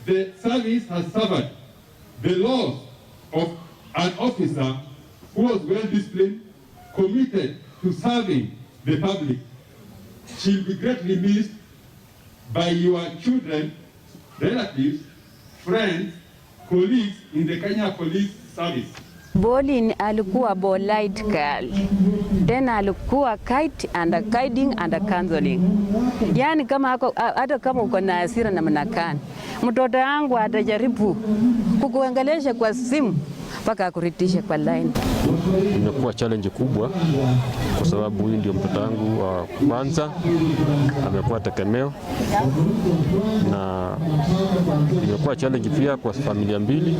The service has suffered the loss of an officer who was well disciplined, committed to serving the public. She'll be greatly missed by your children, relatives, friends, colleagues in the Kenya Police Service. Pauline alikuwa polite girl. Tena alikuwa kind and guiding and counseling. Yani kama ako, hata kama uko na hasira namna gani, mtoto wangu atajaribu kukuongelesha kwa simu mpaka akurudishe kwa line. Imekuwa challenge kubwa kwa sababu huyu ndio mtoto wangu wa kwanza, amekuwa tegemeo, na imekuwa challenge pia kwa familia mbili.